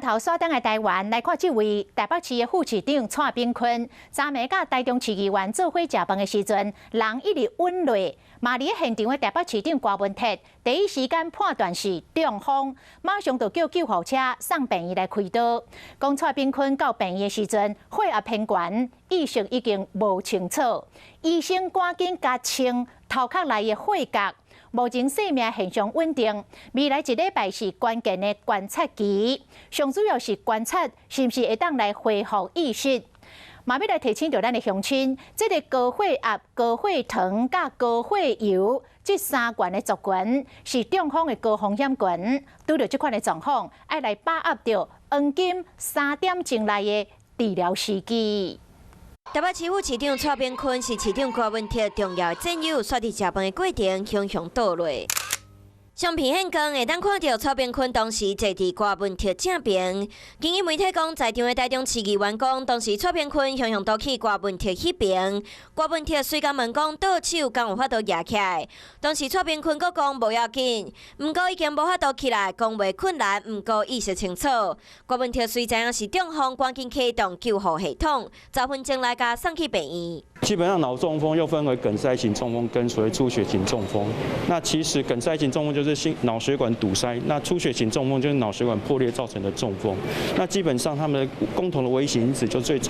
頭煞轉來台灣來看，這位台北市的副市長蔡炳坤，昨暝佮台中市議員做伙食飯的時陣，人一直暈落，嘛佇咧現場的台北市長郭文鐵第一時間判斷是中風，馬上就叫救護車送病院來開刀。講蔡炳坤到病院的時陣，血壓偏懸，意識已經無清楚，醫生趕緊共清頭殼內的血結。目前生命現象穩定，未來一禮拜是關鍵的觀察期，上主要是觀察是毋是會當來恢復意識。嘛欲來提醒著咱的鄉親，這个高血壓、高血糖佮高血油這三懸的族群是中風的高風險群，拄著這款的狀況，愛來把握著黃金3點鐘內的治療時機。台北市副市長蔡炳坤是市長郭文鐵重要的戰友，煞佇食飯的過程雄雄倒落。相片顯光會當看著蔡炳坤當時坐佇郭文鐵正邊。根據媒體講，在場的台中市議員講，當時蔡炳坤雄雄倒去郭文鐵彼邊，郭文鐵隨共問講倒手敢有法度舉起來。當時蔡炳坤閣講無要緊，毋過已經無法度起來，講話困難，毋過意識清楚。郭文鐵雖知影是中風，趕緊啟動救護系統，10分鐘內共送去病院。基本上腦中風又分為梗塞型中風跟所謂出血型中風。那其實梗塞型中風就是心腦血管堵塞，那出血型中風就是腦血管破裂造成的中風。那基本上他們的共同的危險因子就最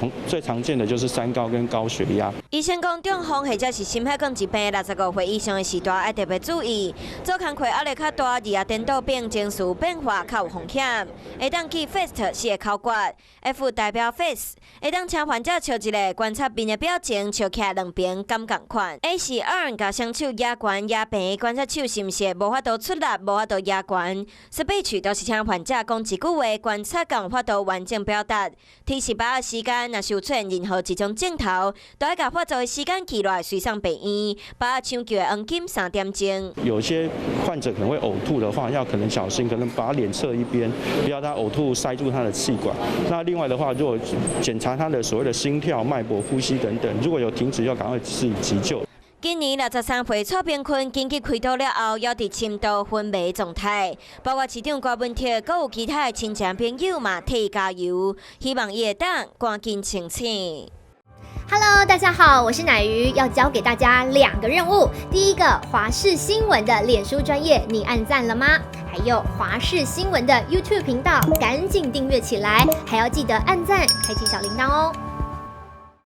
常見的就是三高跟高血壓。醫生講中風或者是心血管疾病，65歲以上的時段愛特別注意。做工課壓力較大，日夜顛倒病情緒變化較有風險。會當記 FAST 四个口訣，F 代表 Face，會當請患者笑一下，觀察面的表情，笑起來兩邊敢仝款。A 是 Arm，共雙手舉懸舉平，觀察手是毋是無法度出力，無法度舉懸。Speech 就是請患者講一句話，觀察敢有法度完整表達。T 是把握時間，若是有出現任何一種症頭，都愛共發作的時間記落來，隨送病院，把握搶救的黃金3點鐘。有些患者可能會嘔吐的話，要可能小心，可能把臉側一邊，不要他嘔吐塞住他的氣管。那另外的話，如果檢查他的所謂的心跳、脈搏、呼吸等等，如果有停止，要趕快施以急救。今年63歲蔡炳坤緊急開刀了後，猶佇深度昏迷狀態。包括市長郭文鐵，閣有其他的親情朋友嘛替伊加油，希望伊會當趕緊清醒。 Hello，大家好，我是乃瑜，要交給大家兩個任務。第一個，華視新聞的臉書專頁，你按讚了嗎？還有華視新聞的 YouTube 頻道，趕緊訂閱起來，還要記得按讚，開啟小鈴鐺哦。